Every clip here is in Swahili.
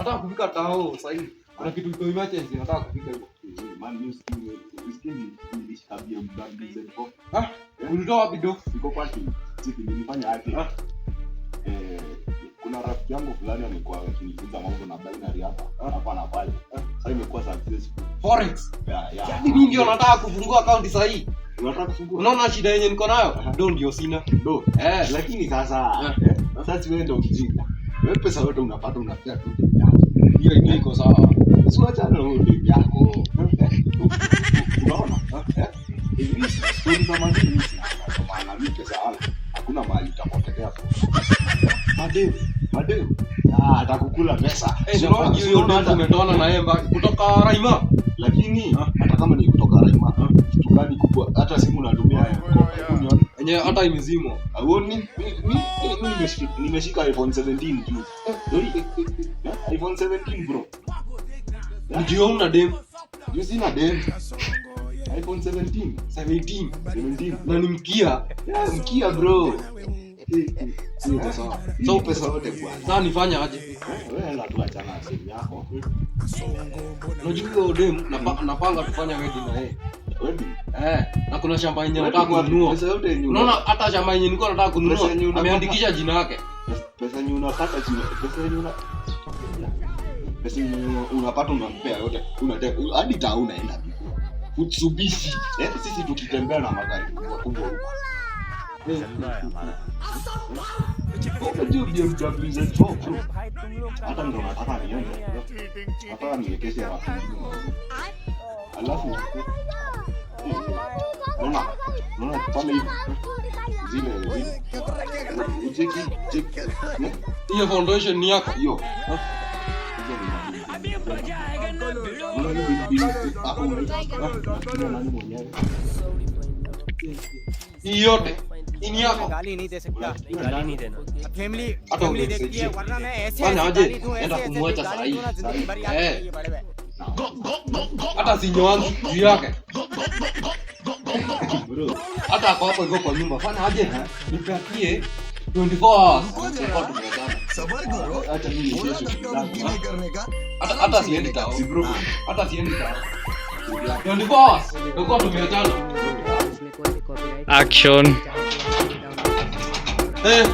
Nataka kufika tao sasa hivi. Kuna kitu iko emergency nataka kufika hivyo. Man, mimi usikii nilishika BMW Z4. Ah, ulitoa wapi do? Iko parking. Chiki nilifanya aje? Ah. Kuna rafiki yangu fulani amekuwa akinifunza mambo na binary hapa. Hapa na pale. Sasa imekuwa successful. Forex. Yeah, yeah. Yaani mimi ndio nataka kufungua account sasa hii. Unataka kufungua? Unaona shida yenye niko nayo? Do ndio sina. Do. Eh, Lakini sasa, Eh. sasa si wewe ndio mjinga. Wewe pesa yote unapata unapea tu demu yako. Hiyo idea iko sawa. Si wachana na huyo demu yako. Unaona? Eh? Hivi stori za madeni mimi sina. Kwa maana mimi pesa yangu hakuna mahali utapotelea tu. Mademu, mademu. Ah, atakukula pesa. Eh, Si unaona hiyo unaona ndio hata- umetoana na yeye mbali kutoka Raima. Lakini hata kama ni kutoka Raima, kitu gani kubwa hata simu natumia ya mkopo. Hebu nione. Yenye hata imezimwa. Auoni? Mimi nimeshika iPhone 17 juu. Eh, iPhone 17 bro. Ndio una dem Juu sina dem. iPhone 17. 17 17. na ni mkia. Yeah, mkia bro. Iko sawa. So pesa yote bwana. Sasa nifanye aje? Wewe enda tu achana na simu yako. Unajua hiyo dem napanga tufanye wedding na yeye. Wedding. Eh, na kuna shamba yenye nataka Wedding wapi? kununua. Pesa yote yenye Unaona hata shamba yenye nilikuwa nataka kununua Pesa yenye unapata. ameandikisha jina yake. Pesa yenye unapata chini, pesa yenye unapata unampea yote. Unataka hadi taa unaenda tu. Mitsubishi. Eh, sisi tukitembea na magari kubwa kubwa huko. Unajua BMW Z4 bro. Hata ndo nataka niende. Nataka niwekeshe rafu ingine. Alafu unaona pale hivi zile zile ucheki cheki eh, Hiyo foundation ni yako. hiyo. Hizo ni unaona hivi hapo unaona nani mwenyewe? Hii yote. Hii ni yako. गाली नहीं दे सकता। गाली नहीं देना। Family hata family देखती ungenisaidia. है, वरना मैं ऐसे Fanya ऐसे aje? गाली दूं, Enda ऐसे ऐसे kumwacha गाली sahi. दूं ना, जिंदगी भर याद Eh. रखेगी बड़े भाई। Hata sinyoangi juu yake. Bro, Hata ako hapo hivyo kwa nyumba. Fanya aje? Nipatie 24 hours. Tutakuwa tumeachana. सबर करो। acha mimi थोड़ा niendeshe shughuli धक्का zangu. मुक्की नहीं करने का। Hata siendi tao. Si bro. Hata siendi tao. 24 hours. Tutakuwa tumeachana. Action. Eh.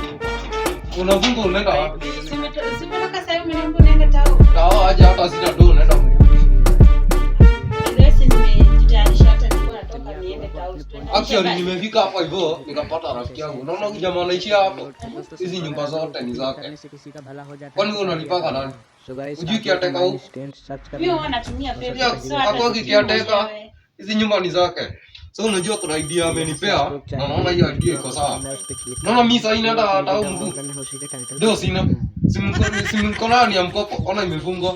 Unafunga unaenda wapi? Simetoka sasa hivi umeniambia unaenda tao. Tao aje hata sina do unaenda mwenyewe. Leo si nimejitayarisha hata nilikuwa natoka niende tao. Actually nimefika hapa hivyo nikapata rafiki yangu. Unaona huyu jamaa anaishia hapo. Hizi nyumba zote ni zake. Kwani wewe unalipaka nani? Hujui kiateka huku? Mimi huwa natumia Pia Facebook. So hata hapo sijui kiateka mwenyewe. hizi nyumba ni zake. So unajua kuna idea amenipea na naona hiyo idea iko sawa. Naona mimi sasa inaenda tao mguu. Ndio sina. Simu nayo ni ya mkopo. Ona imefungwa.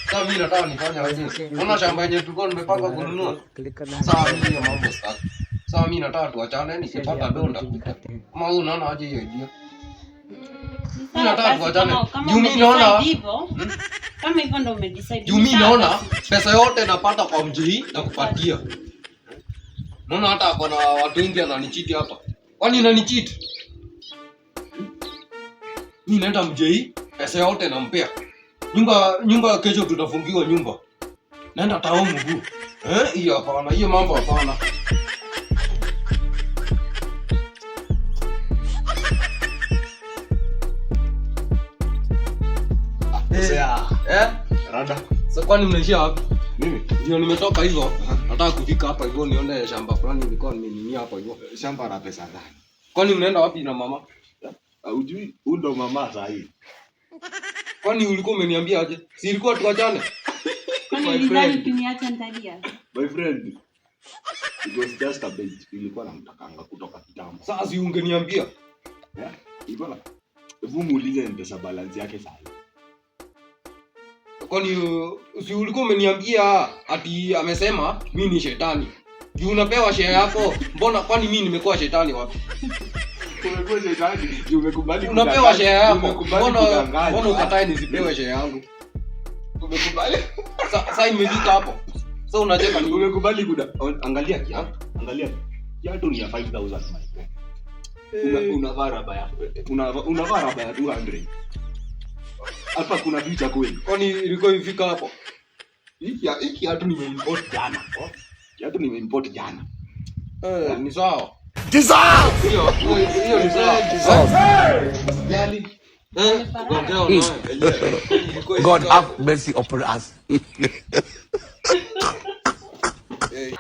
Sasa mimi nataka nifanye aje? Ona shamba yenye tulikuwa tumepanga kununua. Sasa mimi hiyo mambo sitaki. Sasa mimi nataka tuachane nikipata do nitakuita. Kama wewe unaona aje hiyo idea? Sawa nataka basi, tuachane. kama Juu mimi umedecide naona- hivyo, kama hivyo ndo umedecide. Juu mimi Sawa naona basi. pesa yote napata kwa mji hii na kupatia. Naona hata kuna watu wengi ananichiti hapa. Kwani unanichiti? Mimi naenda mji hii, pesa yote nampea. Nyumba kesho tutafungiwa nyumba. Naenda tao mguu. Eh, hiyo hapana, hiyo mambo hapana. Pesa. Eh? Rada. So kwani mnaishia wapi? Mimi Ndio nimetoka hivyo. Nataka kufika hapa hivyo nione shamba fulani nilikuwa nimeninia hapo hivyo. Shamba la pesa gani? Kwani mnaenda wapi na mama? Hujui huyu ndo mama saa hii. Kwani ulikuwa umeniambia aje? Si ilikuwa tuachane? Kwani My ulidhani friend. ukiniacha nitalia? My friend. It was just a bait. Ilikuwa namtakanga kutoka kitambo. Sasa si ungeniambia. Yeah? Ilikuwa na hebu muulize mpesa balance yake saa hii. Kwani si ulikuwa umeniambia ati amesema mimi ni shetani. Juu unapewa share yako. Mbona kwani mimi nimekuwa shetani wapi? Umekuwa shetani, juu umekubali Unapewa kudanganywa. share yako. Umekubali Mbona kudanganywa. mbona ukatae nisipewe share yangu? Umekubali. Sasa imefika hapo. Sasa unacheka nini? Umekubali kuda. Angalia kiatu. Angalia. Kiatu ni ya 5000 my friend. Unavaa raba ya unavaa raba ya 200. Hapa kuna picha kweli. Kwani ilikuwa ifika hapo? Hiki kiatu nimeimport jana. Kiatu nimeimport jana. Eh, ni sawa. Hiyo hiyo ni sawa. Jali. Eh, gongewa nayo. Ilikuwa God ifika have hapo. mercy upon us. Eh.